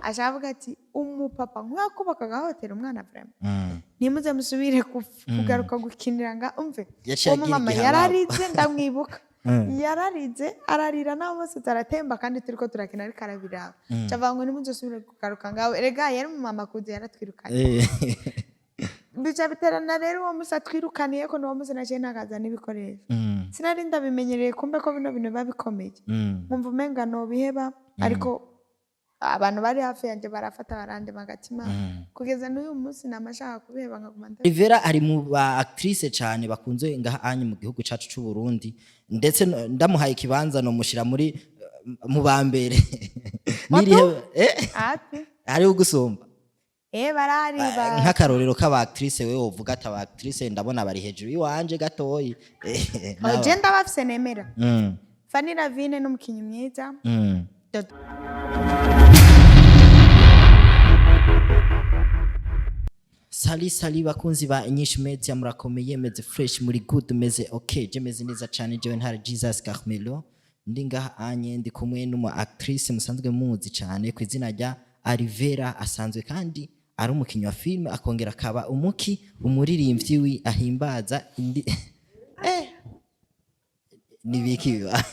Ashavuga ati umupapa nk'uwakubaka agahohotera umwana, vraiment ntimuze musubire kugaruka gukinira nga umve. Yaciye Uwo agira mumama igihababa. yararize, ndamwibuka yararize, ararira n'amaso aratemba kandi turiko turakina ariko arabiraba. Cavuga ngo nimuzosubire kugaruka ngawe. Erega yari umumama akuze, yaratwirukanye. Bica biterana rero uwo musi atwirukaniye ko n'uwo musi naciye ntakaza n'ibikoresho. Sinari ndabimenyereye kumbe ko bino bintu biba bikomeye. Nkumva umenga nobiheba, ariko abantu bari hafi yanjye barafata barandema agatima. Kugeza n'uyu munsi nama nshaka kubiheba nkaguma Rivera ari mu ba actrice cyane bakunze ngaha anyu mu gihugu cacu c'u Burundi, ndetse ndamuhaye ikibanza no mushira muri mu ba mbere. Nirihe Ati hari ugusumba? Barahari ba Nk'akarorero k'aba actrice wewe wovuga ati aba actrice ndabona bari hejuru y'iwanje gatoyi. Oh, je ndabafise nemera. Fanny Lavine n'umukinyi mwiza. Dodo. Salut salut bakunzi ba Inyishu Media, murakomeye? Meze fresh, muri good, meze okay? Je meze neza cyane. Jewe ntara Jesus Carmelo, ndi ngaha anye ndi kumwe n'umu actrice musanzwe muzi cyane ku izina rya Alivera, asanzwe kandi ari umukinnyi wa filme, akongera akaba umuririmbyi wi ahimbaza indi nibiki biba.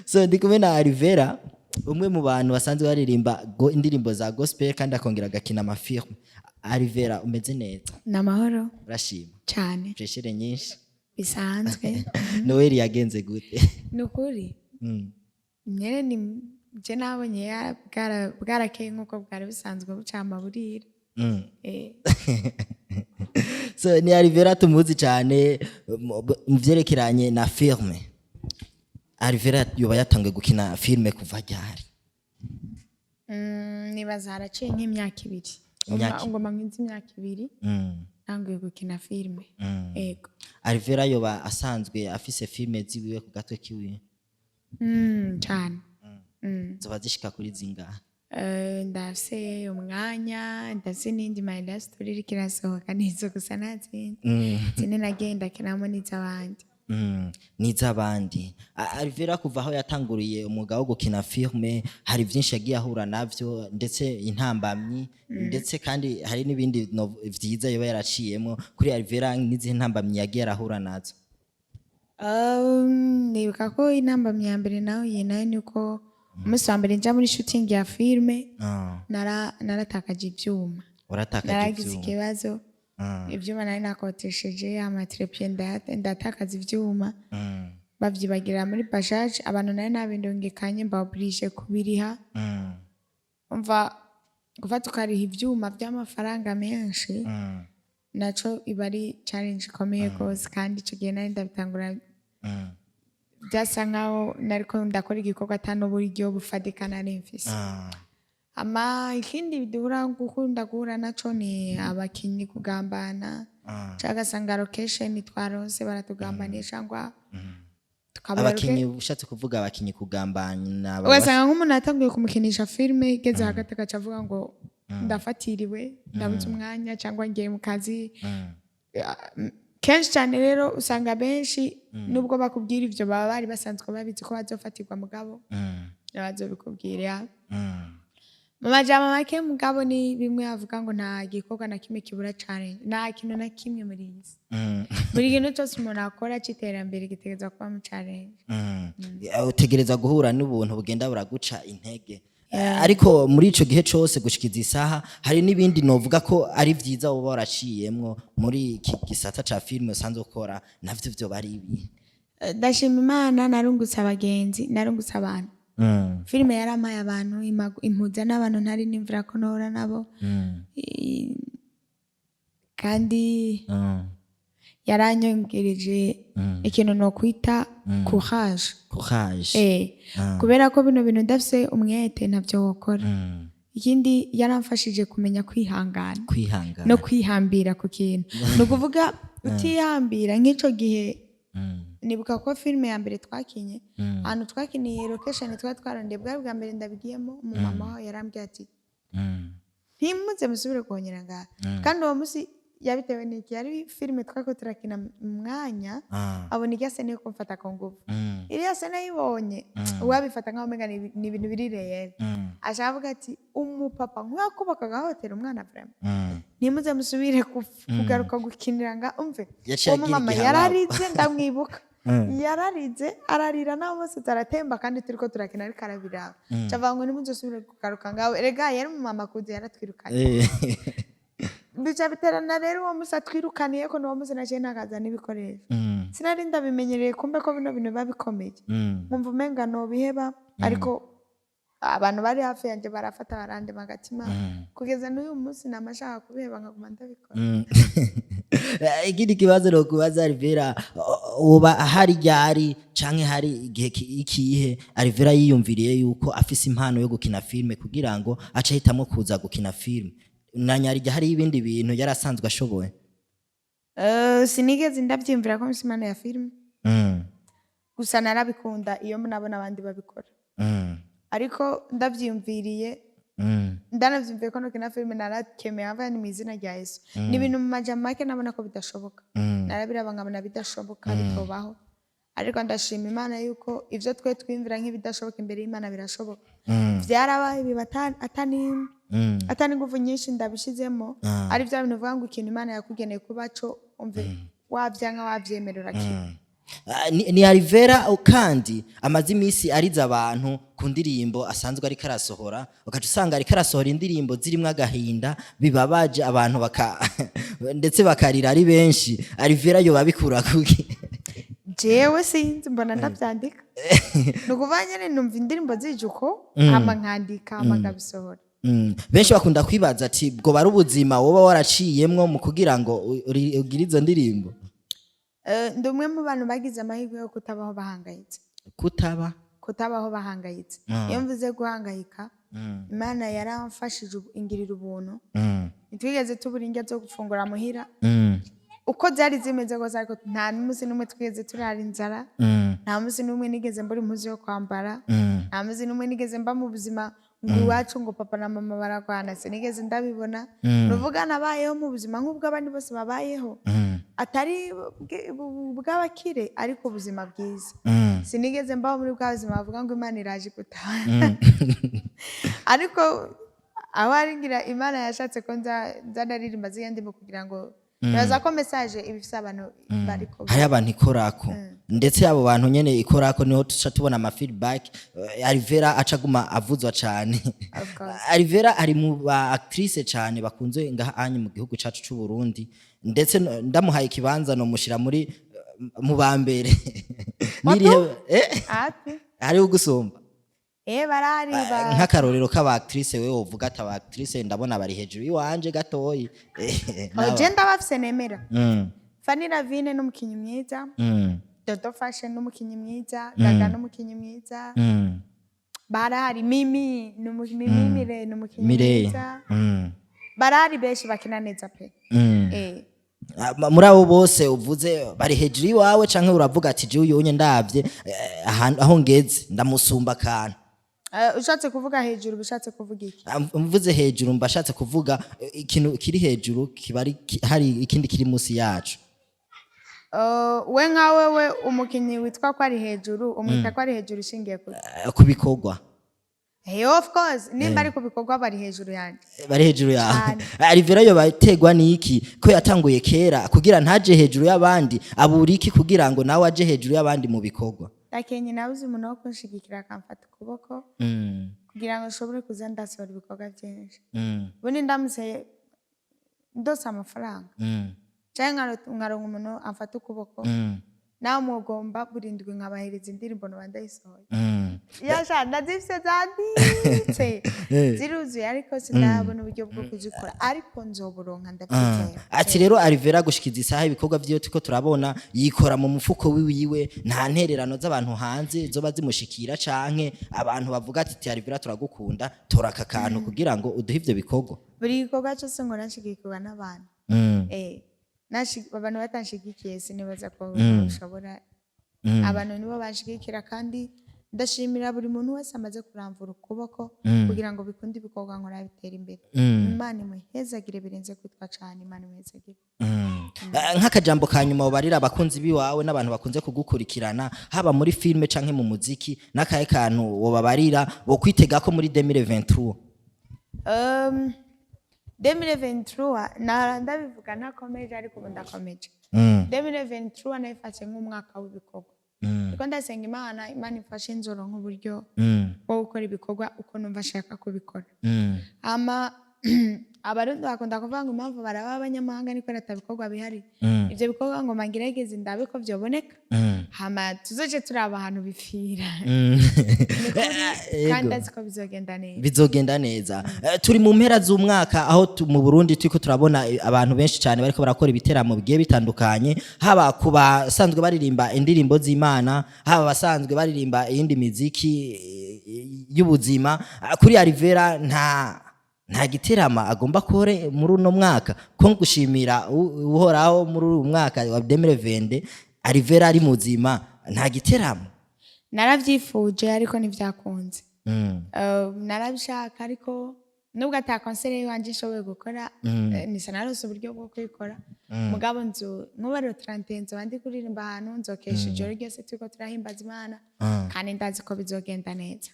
So ndi kumwe na Alivera, umwe mu bantu basanzwe baririmba indirimbo za gospel kandi akongera agakina amafilme. Alivera, umeze neza? Ni amahoro. Urashima? Cyane. Freshere nyinshi. Bisanzwe. Noel yagenze gute? Ni ukuri nyene ni je nabonye bwarakeye nk'uko bwari busanzwe bucama burira. So ni Alivera tumuzi cyane mu vyerekeranye na filme. Alivera yoba yatanguye gukina filme kuva ryari? Nibaza haraciye nk'imyaka 2. Imyaka Ngoma nkinze imyaka 2 ntanguye gukina filme, ego. Alivera yoba asanzwe afise filme ziwiwe ku gatwe kiwiwe? Cane. Zoba zishika kuri zingahe? Ndafise umwanya, ndafise n'indi my love story iriko irasohoka, nizo gusa, nta zindi. Zindi nagiye ndakinamo n'iz'abandi. N'iz'abandi. Alivera kuva aho yatanguriye umwuga wo gukina filme hari byinshi yagiye ahura navyo, ndetse intambamyi, ndetse kandi hari n'ibindi vyiza yoba yaraciyemo. Kuri Alivera n'izihe ntambamyi yagiye arahura nazo? Nibuka ko intambamyi ya mbere nahuye nayo ni uko umunsi wa mbere nja muri shooting ya filme naratakaje ivyuma. Waratakaje Naragize ivyuma. ikibazo. Ivyuma nari nakotesheje ama trépied, ndatakaza ivyuma. Bavyibagira muri bajaje, abantu nari nabindungikanye mba obligé kubiriha. Umva gufata ukariha ivyuma vy'amafaranga menshi, naco iba ari challenge ikomeye gose. Kandi ico gihe nari ndabitangura, byasa nkaho nariko ndakora igikorwa ata n'uburyo bufatika nari mfise. Ama ikindi duhura gukunda guhura naco ni abakinyi kugambana, canke ugasanga location twaronse baratugambaniye, cyangwa tukabura. Abakinyi, ushatse kuvuga abakinyi kugambana Ugasanga nk'umuntu yatanguye kumukinisha filime, igeze hagati agaca avuga ngo ndafatiriwe, ndabuze umwanya, cyangwa ngiye mu kazi. Kenshi cyane rero usanga benshi nubwo bakubwira ivyo baba bari basanzwe babizi ko bazofatirwa, mugabo bazobikubwira mu majambo make. Mugabo ni bimwe bavuga ngo nta gikorwa na kimwe kibura challenge, nta kintu na kimwe muri iyi si. Buri kintu cyose umuntu akora c'iterambere gitegerezwa kuba mu challenge. Utegereza guhura n'ubuntu bugenda buraguca intege. Ariko muri ico gihe cose gushikiza isaha hari n'ibindi novuga ko ari vyiza woba waraciyemwo muri iki gisata ca filime usanzwe ukora, navyo vyoba ari ibi? Ndashima Imana, narungutse abagenzi, narungutse abantu. Filime yarampaye abantu, impuza n'abantu ntari nimvira ko nohora nabo. Kandi yaranyongereje ikintu nokwita courage. Courage. Kubera ko bino bintu ndafise umwete ntavyo wokora. Ikindi yaramfashije kumenya kwihangana Kwihangana. no kwihambira ku kintu. Ni ukuvuga utihambira nk'ico gihe, nibuka ko filime ya mbere twakinye, ahantu twakiniye, location twari twarondeye, bwari bwa mbere ndabigiyemo, umumama waho yarambwiye ati ntimuze musubire kongera ngaha. Kandi uwo munsi Yabitewe n'iki? Yari filime twariko turakina mu mwanya, abona irya scène yo kumfata ku nguvu. Iriya scène ayibonye, uwabifata nkaho umenga ni ibintu biri réel, ashaka avuga ati: "Umupapa nk'uwakubaka agahotera umwana, vraiment, ntimuze musubire kugaruka gukinira nga umve." Yaciye Uwo agira mama igihababa. yararize, ndamwibuka, yararize, ararira naho bose taratemba kandi turiko turakina, ariko arabiraba, cavuga ngo: "Ntimuzosubire kugaruka ngawe." Erega yari umumama akuze, yaratwirukanye. Bica biterana rero, uwo musi atwirukaniye ko n'uwo musi naciye ntakaza n'ibikoresho. Sinari ndabimenyereye, kumbe ko bino bintu biba bikomeye. Nkumva umenga nobiheba, ariko abantu bari hafi yanjye barafata, barandema agatima. Kugeza n'uyu munsi nama nshaka kubiheba, nkaguma ndabikora. Ikindi kibazo nokubaza Alvera, uba hari ryari canke hari igihe ikihe Alvera yiyumviriye yuko afise impano yo gukina filme, kugira ngo ace ahitamwo kuza gukina filme, na nyarirya hari ibindi bintu yari asanzwe ashoboye? Sinigeze ndabyiyumvira ko mfise impano ya filime. Gusa narabikunda iyo nabona abandi babikora. Ariko ndabyiyumviriye, ndanavyumviye ko nokina filime, narakemeye avuga ni mu izina rya Yesu. Ni ibintu mu majambo make nabona ko bidashoboka. Narabiraba nkabona bidashoboka, bitobaho. Ariko ndashima Imana yuko ivyo twe twiyumvira nk'ibidashoboka, imbere y'Imana birashoboka. Vyarabaye, biba atani atani inguvu nyinshi ndabishizemo. Ari vya bintu uvuga ngo ikintu Imana yakugeneye kuba co, umve, wavyanka wavyemera, urakira. Ah, ni Alvera kandi amaze iminsi ariza abantu ku ndirimbo asanzwe ariko arasohora, ugaca usanga ariko arasohora indirimbo zirimwo agahinda bibabaje abantu, baka ndetse bakarira ari benshi. Alvera yoba abikura kuki? Jewe sinzi, mbona ndavyandika. Ni ukuvuga nyene numva indirimbo zije uko, hama nkandika, hama nkabisohora. Benshi bakunda kwibaza ati bwo bari ubuzima woba waraciyemwo mu kugira ngo ugire izo ndirimbo. Ndi umwe mu bantu bagize amahirwe yo kutabaho bahangayitse. Kutaba? Kutabaho bahangayitse. Iyo mvuze guhangayika, Imana yaramfashije, ingirira ubuntu. Ntitwigeze tubura indya zo gufungura muhira, uko zari zimeze kose, ariko nta n'umunsi n'umwe twigeze turara inzara. Nta munsi n'umwe nigeze mbura impuzu yo kwambara. Nta munsi n'umwe nigeze mba mu buzima ngo iwacu ngo papa na mama baragwana, sinigeze ndabibona. Nuvuga nabayeho mu buzima nk'ubwo abandi bose babayeho, atari bw'abakire, ariko ubuzima bwiza. Sinigeze mbaho muri bwa buzima bavuga ngo Imana iraje gutaha, ariko aho ari ngira Imana yashatse ko nza ndaririmba ziriya ndimo kugira ngo nibaza ko message iba ifise abantu bariko. Hari abantu ikorako, ndetse abo bantu nyene ikorako niho tuca tubona ama feedback. Alvera aca aguma avuzwa cane. Of course. Alvera ari mu ba actrice cane bakunzwe ngaha anye mu gihugu cacu c'u Burundi, ndetse ndamuhaye ikibanza no mushira muri mu ba mbere. Nirihe Ati hari ugusumba? Barahari ba. Nk'akarorero k'aba actrice wewe wovuga ati: "Aba actrice ndabona bari hejuru iwanje gatoyi." Oh, je ndabafise nemera. Fanny Lavine n'umukinyi mwiza. Dodo Fashion n'umukinyi mwiza. Gaga n'umukinyi mwiza. Barahari, Mimi Mimi Mire n'umukinyi Mireille. mwiza. Barahari benshi bakina neza pe. Ah, muri abo bose uvuze bari hejuru iwawe, canke uravuga ati: "Jewe uyonye ndavye aho ngeze ndamusumba akantu"? Ushatse kuvuga hejuru, ushatse kuvuga iki? Ah, mvuze hejuru mba ashatse kuvuga ikintu kiri hejuru kiba ari hari ikindi kiri munsi yacu. We nka wewe, umukinyi witwa ko ari hejuru, umwita ko ari hejuru ushingiye ku Ku bikorwa. Hey, of course, nimba ari ku bikorwa bari hejuru yanjye. Bari hejuru yawe. Cane. Alvera yo bategwa niki ko yatanguye kera kugira ntaje hejuru y'abandi? Abura iki kugira ngo nawe aje hejuru y'abandi mu bikorwa? Ndakenye, nabuze umuntu wo kunshigikira akamfata ukuboko kugira ngo nshobore kuza ndasohora ibikorwa byinshi. Ubundi ndamutse ndose amafaranga cyangwa nkaronka umuntu amfata ukuboko, nawe mugomba burindwi nkabahereza indirimbo noba ndayisohoye. Yasha ndazifise, zanditse, ziruzuye, ariko sindabona uburyo bwo kuzikora, ariko nzoburonka, ndabyizera. Ati rero Alvera gushikiza isaha ibikorwa vyiwe turiko turabona yikora mu mufuko wiwiwe, nta ntererano z'abantu hanze zoba zimushikira, canke abantu bavuga ati: "Ti Alvera turagukunda, tora aka kantu kugira ngo uduhe ivyo bikorwa"? Buri gikorwa cyose ngo nashigikirwa n'abantu. Abantu batanshigikiye sinibaza ko bishobora. Abantu nibo banshigikira kandi Ndashimira buri muntu wese amaze kuramvura ukuboko kugira ngo bikunde ibikorwa nkora bitera imbere. Imana imuhezagire birenze kwitwa cane, Imana imuhezagire. Nk'akajambo ka nyuma ubarira abakunzi biwawe n'abantu bakunze kugukurikirana, haba muri filme canke mu muziki, n'akahe kantu wobabarira bokwitega ko muri 2023? 2023 ndabivuga ntakomeje, ariko ubu ndakomeje. 2023 nayifashe nk'umwaka w'ibikorwa kuko ndasenga Imana, Imana ifashe inzoro nk'uburyo bwo gukora ibikorwa uko numva ashaka kubikora. Ama Abarundi bakunda kuvuga ngo impamvu baraba abanyamahanga niko ata bikorwa bihari. Ivyo bikorwa ngo mangerageze ndabe ko vyoboneka, hama tuzoce turaba ahantu bipfira. Ni kuri, kandi azi ko bizogenda neza. Bizogenda neza. Turi mu mpera z'umwaka aho mu Burundi turiko turabona abantu benshi cyane bariko barakora ibiteramo bigiye bitandukanye, haba ku basanzwe baririmba indirimbo z'Imana, haba abasanzwe baririmba iyindi miziki y'ubuzima. Kuri Alivera nta giteramo agomba kore muri uno mwaka ko gushimira Uhoraho muri uyu mwaka wa 2020? Alivera ari muzima, nta giteramo? Naravyifuje ariko ntivyakunze. Narabishaka ariko nubwo ata concert iwanje nshoboye gukora, nisa narose uburyo bwo kubikora, mugabo nzu nkuba rero 31 nzoba ndi kuririmba ahantu, nzokesha ijoro ryose turiko turahimbaza Imana, kandi ndazi ko bizogenda neza.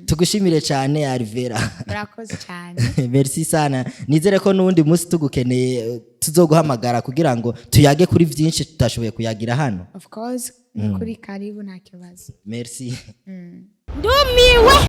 Tugushimire cyane, Alivera. Murakoze cyane. Merci sana. Nizere ko n'uwundi munsi tugukeneye tuzoguhamagara kugira ngo tuyage kuri byinshi tutashoboye kuyagira hano. Of course, ni kuri karibu, nta kibazo. Merci. Ndumiwe.